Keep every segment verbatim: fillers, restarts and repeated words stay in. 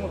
वो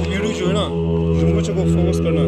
वीडियो जो है ना, रिंपोचे को फोकस करना।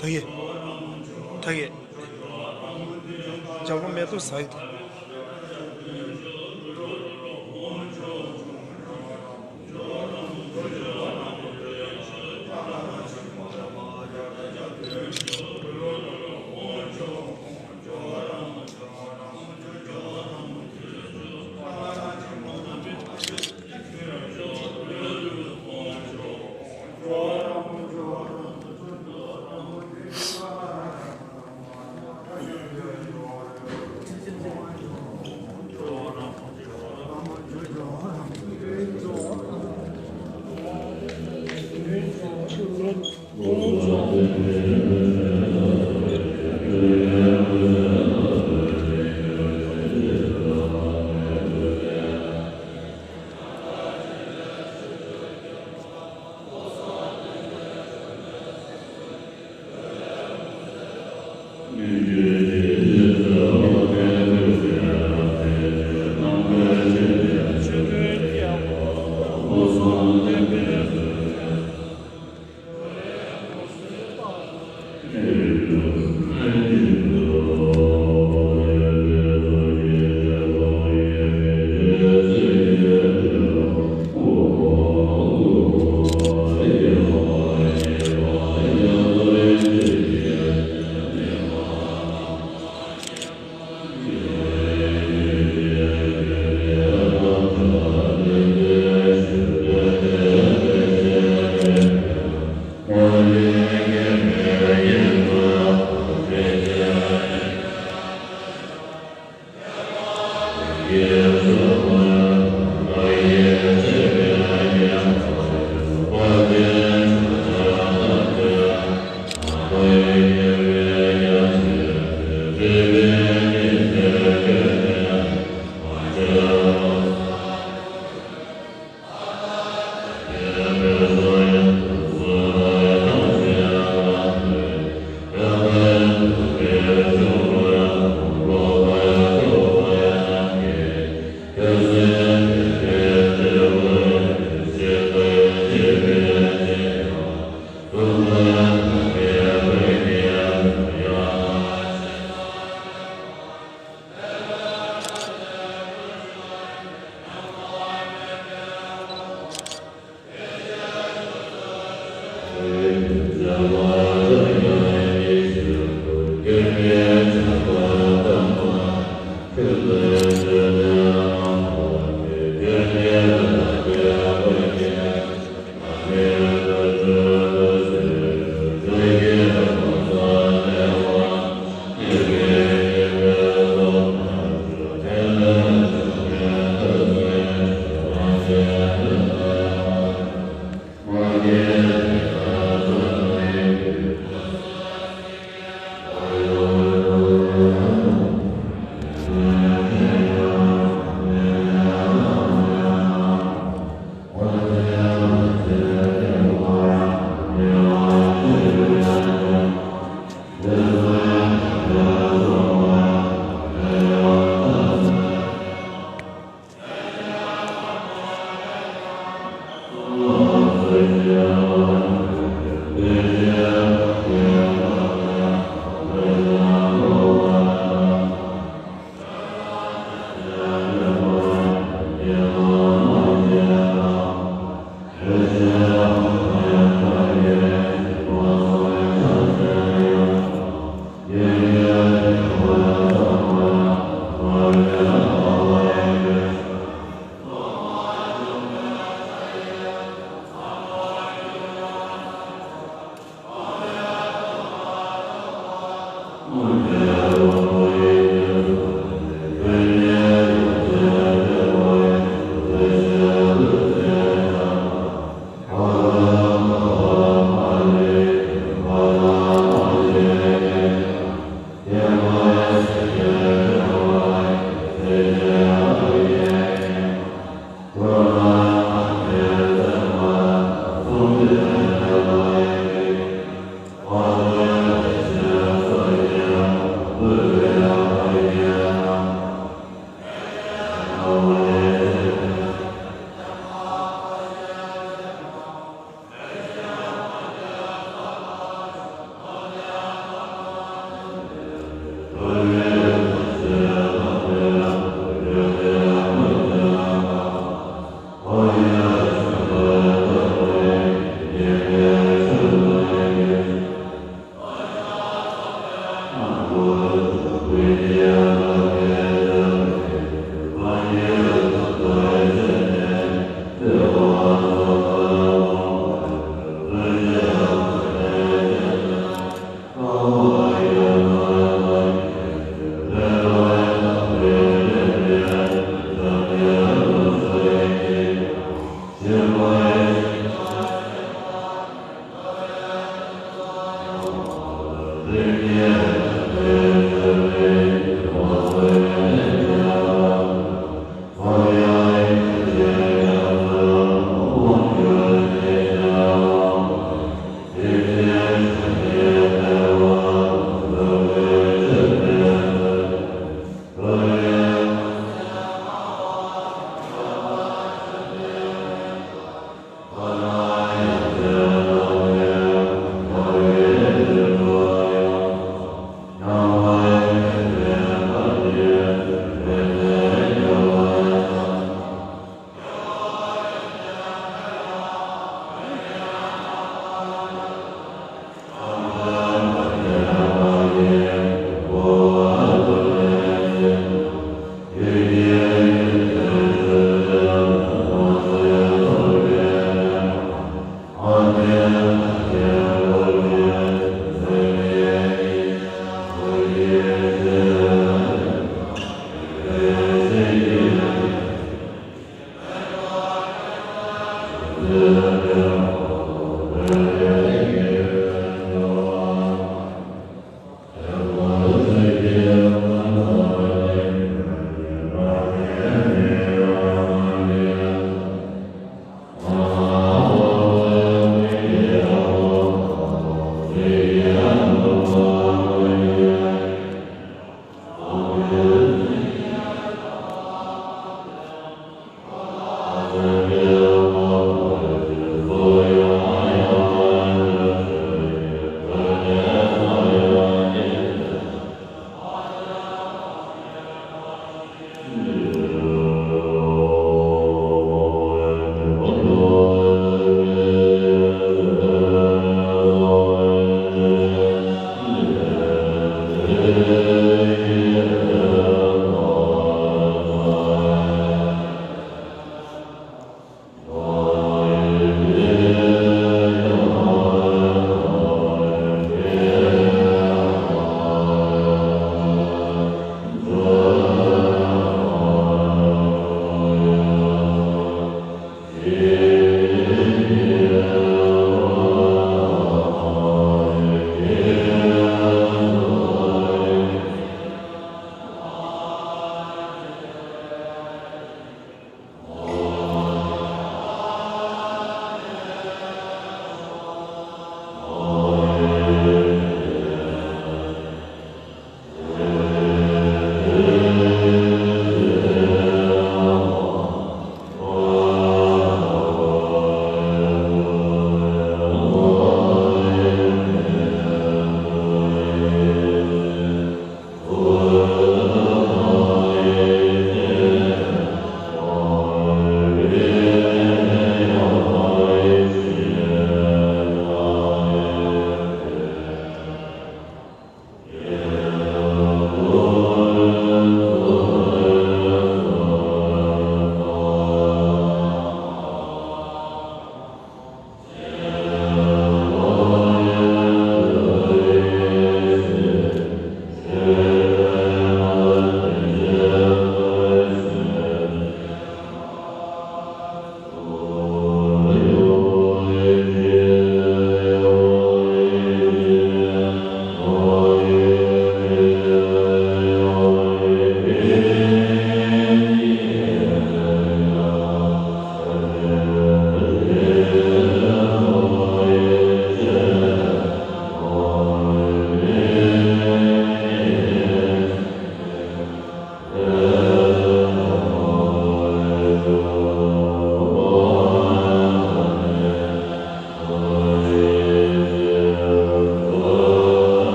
ད་གི། ད་གི། ཇག་པོ་མེ་ཏོག་ཟ་ཡི་ད།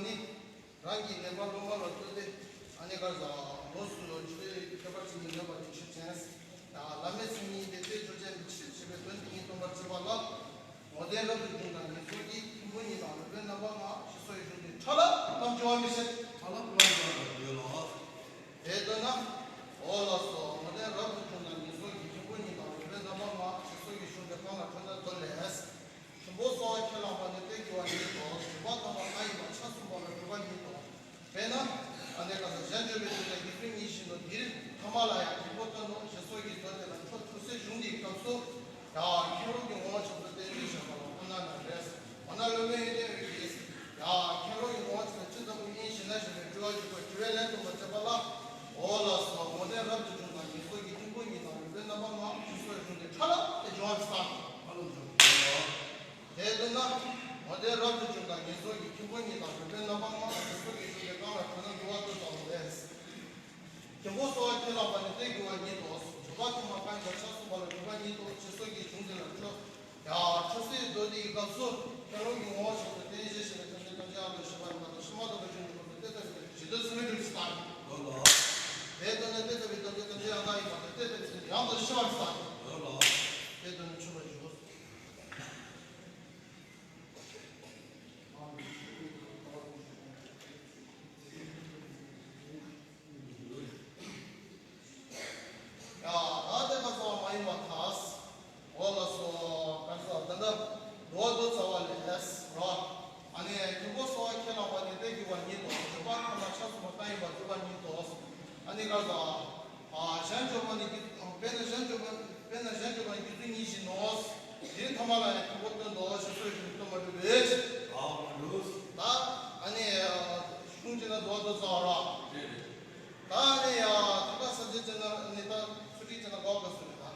ནི། རང་གི་ནད་པ་སློབ་མ་ལ་བསྟོད་དེ། ཨ་ནི་ག་རེ་ཟ། ལོ་གསུམ་ལོ་ཆུ་ཚོད་ཁྱད་པར་ཅན་ནི་ནད་པ་དེ་ཆུ་ཅན། ཡང་བླ་མའི་མཚན་ཉིད་དེ་ལྟོས་ཆོས་ཅན་དུ་ཆེར་བྱེད་པའི་དོན་དེ་ཉིད་སྟོན་པར་བྱེད་པ་ལ། ངོ་དེ་རབ་ཏུ་བྱུང་དང་ངེས་སོ་སྐྱེས་མཁན་པོ་ཉིད་དང་རོལ་པའི་རྣམ་པ་ལྔ་ཞེས་སོགས་ཀྱི་གཞུང་དེ་ཕྲ་ལ་ལམ་སྦྱོར་བ་མི་བྱེད། ཕྲ་ལ་ལམ་སྦྱོར་བ་ཡོད་ལ། དེ་ལྟ་ན། འོ་ལགས་སོ། ངོ་དེ་རབ་ཏུ་བྱུང་དང་ངེས་སོ་སྐྱེས་མཁན་པོ་ཉིད་དང་རོལ་པའི་རྣམ་པ་ལྔ་ཞེས་སོགས་ཀྱི་གཞུང་དེ་གང་ལ་འཕྲོད་ན་དོ་ལས། མཁན་པོ་གསོལ་བ་ཁས་བླངས་པ་ནི་དེ་དགེ་བ་ཉིད་དོ། སྦྱོར་བ་ཐོབ་པ་ལྔ་ཡིན་པ་ཆ་གསུམ་པ་ལ་གྲུབ་པ་ཉིད་དོ། དཔེར་ན། ཨ་ནི་ག་ས་གཞན་འབྱོར་པའི་དུས་ལ་དགེ་ཚུལ་གཉིས་བཞིན་ནོ། འདིར་ཐ་མ་ལ་ཡང་མཁན་པོ་སྟོན་ནོ་ཞེས་སོགས་ཀྱི་མདོ་དེ་ལ་འཕྲོ་མཐོ་སའི་གཞུང་འདིའི་སྐབས་སུ། ཡང་མཁན་སློབ་ཀྱི་ངོ་བོ་ཕྱོགས་སུ་བསྟན་བཅོས་བྱེད་པ་ལ་ཁོ་ན་ན་རེད། འོ་ན་སློབ་དཔོན་ཡོན་ཏན་འོད་ཀྱིས། ཡང་མཁན་སློབ་ཀྱི་ངོ་བོ་ཕྱོགས་སུ་ཅི་ཙམ་ཡིན་ཞེ་ན་ཞེས་པའི་དྲི་བ་འཇུག་པར་དྲི་བའི་ལན་སྟོན་པར་བྱེད་པ་ལ། འོ་ལགས་སོ། ངོ་དེ་རབ་ཏུ་བྱུང་དང་ངེས་སོ་སྐྱེས་མཁན་པོ་ཉིད་དང་རོལ་པའི་རྣམ་པ་ལྔ་ཞེས་སོགས་གཞུང་དེ་ཕྲ་ལ་དེ་སྦྱོར་བ་མི་བཏང་། ཕྲ་ལ་སྦྱོར་བ། དེ་ལྟར་ན། ངོ་དེ་རབ་ཏུ་བྱུང་དང་ངེས་སོ་སྐྱེས་མཁན་པོ་ཉིད་དང་རོལ་པའི་རྣམ་པ་ལྔ་ཞེས་སོགས་ཀྱི་གཞུང་དེ་གང་ལ་འཕྲོད་ན་འདུལ་བ་དུ་བཏང་ལས། མཁན་པོ་གསོལ་བ་ཁས་བླངས་པ་ནི་དེ་དགེ་བ་ཉིད་དོ། སྦྱོར་བ་ཐ་མ་གང་ཡིན་པ་ཆ་གསུམ་པ་ལ་གྲུབ་པ་ཉིད་དོ་ཞེས་སོགས་ཀྱི་གཞུང་དེ་ལ་འཕྲོ། ཡང་འཕྲོ་སའི་མདོ་འདིའི་སྐབས་སུ་མཁན་སློབ་ཀྱི་ངོ་བོ་ཕྱོགས་སུ་བསྟན་བཅོས་བྱེད་པའི་ཐམས་ཅད་ཐམས་ཅད་ཨ་ལོ་ཞེས་པ་ཡིན་པ་དང་ཕྱི་མ་ལྟ་བུ་གཞུང་གི་སྐབས་སུ་དེ་ལྟ་བུའི་ཇི་ལྟར་ཚུལ་མིན་སྒྲུབ་ཅེས་དང་། ལོ་ལོ། དེ་ལྟ་ན་དེ་ལྟ་བུའི་དོན་དེ་ཐམས་ཅད་ཡང་དག་ཡིན་པ་དང་དེ་ལྟ་བུའི་ཚུལ་ཡང་དག་ཞེས་པ་ཡིན་པ་དང་། ལོ་ལོ། དེ་ལྟ་ན་ཆོས་པ་འཇུག་ཡ། ད་དེ་ག་ཚོད་མ་ཡིན་པ་ཐལ། འོ་ལགས་སོ། ག་རེ་ཟ་ད་ལྟ་འདུལ་བ་མདོ་རྩ་བ་ལས་རོ། ཨ་ནི་མཁན་པོ་གསོལ་བ་ཁས་བླངས་པ་ནི་དེ་དགེ་བ་ཉིད་དོ། སྦྱོར་བ་ཐ་མ་ཆ་གསུམ་པ་གང་ཡིན་པ་སྒྲུབ་པ་ཉིད་དོ། ཨ་ནི་ག་རེ་ཟ། ཨ་གཞན་འབྱོར་པ་ནི་དགེ། དཔེར་ན་གཞན་འབྱོར་པ། དཔེར་ན་གཞན་འབྱོར་པ་ནི་དགེ་ཚུལ་གཉིས་བཞིན་ནོ། འདིར་ཐ་མ་ལ་ཡང་མཁན་པོ་སྟོན་ཏོ་ཞེས་སོགས་ཀྱི་སྟོན་པ་སྒྲུབ་པས། ཨ་མ་འདུག་ད་ཨ་ནི་གཞུང་བྱས་ན་འདུལ་བ་མདོ་རྩ་བ་ར། རེད་རེད། ད་ཨ་ནི་ཡ་ད་ལྟ་ས་བཅད་བྱས་ན་ཨ་ནི་ད་ཚུལ་ཁྲིམས་བྱས་ན་འགོག་པ་སུ་རེད་ད།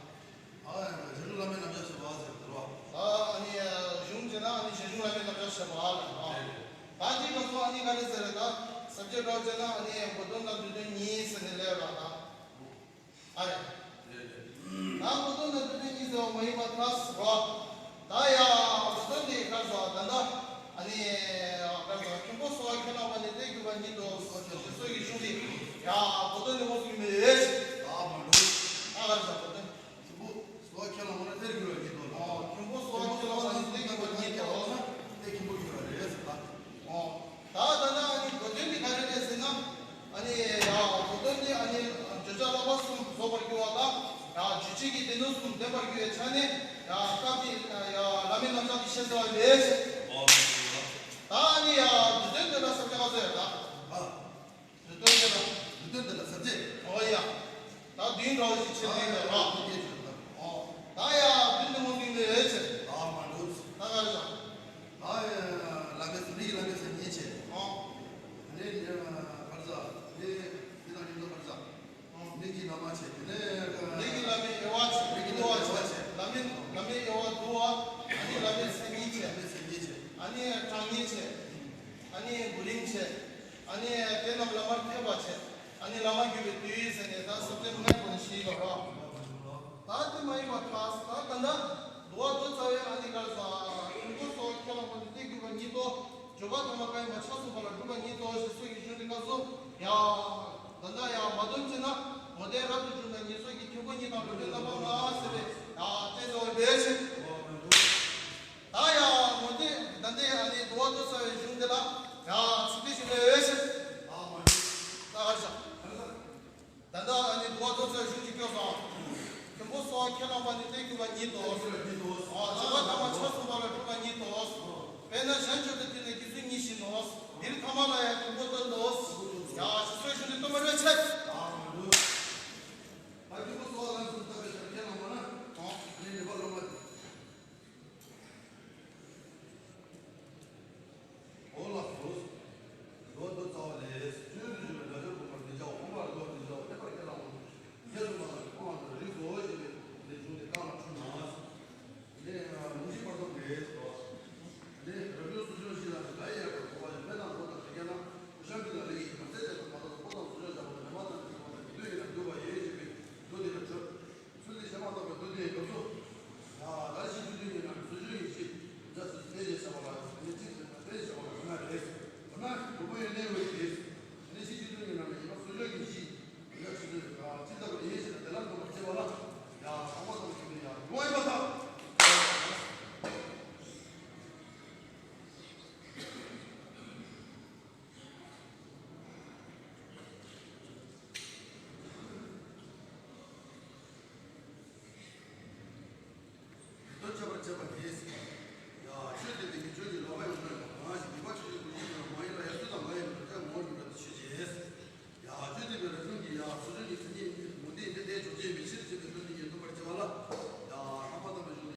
ཨ་ཡ་ཞེ་ལུགས་བླ་མའི་རྣམ་གཞག་བཤད་པ་ཟེར་གི་རེད་བ། ད་ཨ་ནི་གཞུང་བྱས་ན་ཨ་ནི་ཞེ་ལུགས་བླ་མའི་རྣམ་གཞག་བཤད་པ་ལ་ར། རེད་རེད། ད་འདི་ག་ཚོད་ཨ་ནི་ག་རེ་ཟེར་རེད་ད། ས་བཅད་འགོག་བྱས་ན་ཨ་ནི་གོ་དོན་དང་མདོ་དོན་གཉིས་ཟེར་ནས་ལས་ར་ད། ཨ་རེ། རེད་རེད། ད་གོ་དོན་དང་མདོ་དོན་གཉིས་ཟེར་བ་མ་ཡིན་པ་ཐལ་ཟེར་བ། ད་ཡ་གོ་དོན་དེ་ག་རེ་ཟ་ད་ལྟ། ཨ་ནི་ག་རེ་ཟ་མཁན་པོ་གསོལ་བ་ཁས་བླངས་པ་ནི་དེ་དགེ་བ་ཉིད་དོ་ཟེར་བ་ཞེས་སོགས་ཀྱི་གཞུང་དེ། ཡ་གོ་དོན་དེ་ངོ་སོ་ཡིན་པས། ཨ་མ་འདུག་ད་ག་རེ་ཟ་གོ་དོན། མཁན་པོ་གསོལ་བ་ཁས་བླངས་པ་ནི་དེ་དགེ་བ་ཉིད་དོ་ལ། ཨོ་མཁན་པོ་གསོལ་བ་ཁས་བླངས་པ་ནི་དེ་དགེ་བ་ཉིད་དོ་ལ། དེ་མཁན་པོ་དགེ་བ་རེད་ཟེར་ད། ཨོ། ད་ད་ན་ཨ་ནི་གོ་དོན་དེ་ག་རེ་རེད་ཟེར་ན། ཨ་ནི་ཡ་གོ་དོན་དེ་ཨ་ནི་བརྗོད་བྱ་བསླབ་པ་གསུམ་རྫོགས་པར་འགྱུར་བ་དང་། ཡ་རྗོད་བྱེད་ཀྱི་སྡེ་སྣོད་གསུམ་ལྡན་པར་འགྱུར་བའི་ཆ་ནས། ཡ་སྐབས་དེ་ཡ་བླ་མའི་རྣམ་གཞག་གི་བཤད་ཚུལ་ལས། ད་ཨ་ནི་ཡ་བསྡུས་དོན་དེ་ལ་ས་བཅད་ག་ཚོད་ཡོད་ད། བསྡུས་དོན་དེ་ལ། བསྡུས་དོན་དེ་ལ་ས་བཅད། ཨོ་ཡ། ད་བདུན་འདྲ་བ་ཞིག་ཕྱེ་ནས་ཡོད་ར། ཨོ། ད་ཡ་བདུན་དེ་ངོ་བདུན་ལས་ཡོད་ཆེ། ད་མ་འདུག་ད་ག་རེ་ད། ད་ཡ་བླ་མའི་མི་གི་བླ་མའི་མཚན་ཉིད་ཆེ། ཨོ། ཨ་ནི་ནི་ག་རེ་ཟ། ནི་ནི་དང་ནི་ལོ་ག་རེ་ཟ། མི་གི་བླ་མ་ཆེ། དེ་ནས་མི་གི་བླ་མའི་དབྱེ་བ་ཆེ། མི་གི་བླ་མའི་དབྱེ་བ་ཆེ། བླ་མའི་བླ་མའི་དབྱེ་བ་བསྡུ་བ། ཨ་ནི་བླ་མའི་མཚན་ཉིད་ཆེ། བླ་མའི་མཚན་ཉིད་ཆེ། ཨ་ནི་དྲང་ངེས་ཆེ། ཨ་ནི་གོ་རིམ་ཆེ། ཨ་ནི་དེ་རྣམས་བླ་མར་ཕེབས་པ་བྱས། ཨ་ནི་བླ་མ་བརྒྱུད་པའི་དུས་ཟེར་ནས་ད་ས་བཅད་ལྔའི་སྒོ་ནས་བཤད་ཡོད་རོ། ད་དེ་མ་ཡིན་པར་ཐལ། ད་ད་ལྟ་འདུལ་བ་མདོ་རྩ་བའི་ཨ་ནི་ག་རེ་ཟ། ཆོས་འཁོར་སོགས་ཁས་བླངས་པ་ནི་དེ་དགེ་བ་ཉིད་དོ། སྦྱོར་བ་ཐ་མ་གང་ཡིན་པ་ཆ་གསུམ་པ་ལ་གྲུབ་པ་ཉིད་དོ་ཞེས་སོགས་ཀྱི་གཞུང་དེ་སྐབས་སུ་ཡང་། ད་ལྟ་ཡང་མ་འདོན་བྱས་ན། ངོ་དེ་རབ་ཏུ་བྱུང་དང་ངེས་སོ་སྐྱེས་མཁན་པོ་ཉིད་དང་རོལ་པའི་རྣམ་པ་ལྔ་ཟེར་བའི་ཡང་བསྟན་ཟེར་བ་འབད་ཆེ། ད་ཡང་ངོ་དེ་ད་ལྟའི་ཨ་ནི་འདུལ་བ་མདོ་རྩ་བའི་གཞུང་འདི་ལ་ཡང་ཚིག་འགྲེལ་ཞིག་ལས་ཡོད་ཕྱིར། ད་ག་རེ་བྱ། ད་ལྟ་ཨ་ནི་འདུལ་བ་མདོ་རྩ་བའི་གཞུང་གཅིག་སྐྱོར་སོང་། མཁན་པོ་གསོལ་བ་ཁས་བླངས་པ་ནི་དེ་དགེ་བ་ཉིད་དོ། ཨ་སྦྱོར་བ་ཐ་མ་ཆ་གསུམ་པ་ལ་གྲུབ་པ་ཉིད་དོ། དཔེར་ན་གཞན་འབྱོར་པའི་དུས་ན་དགེ་ཚུལ་གཉིས་བཞིན་ནོ། འདིར་ཐ་མ་ལ་ཡང་མཁན་པོ་སྟོན་ཏོ། ཡང་ཞེས་སོགས་གཞུང་འདི་སྟོན་པ་རེ་ཆད། ད་མཁན་པོ་གསོལ་བ་ལམ་དུ་བཏབ་པའི་ཕྱིར་ཁས་བླངས་པ་ན། ཨ་ནི་ནི་བ་ལོ་མ། འོ་ལགས་སོ། མདོ་ རྒྱས་པའི་ཕྱིར་ཞེས་པའི་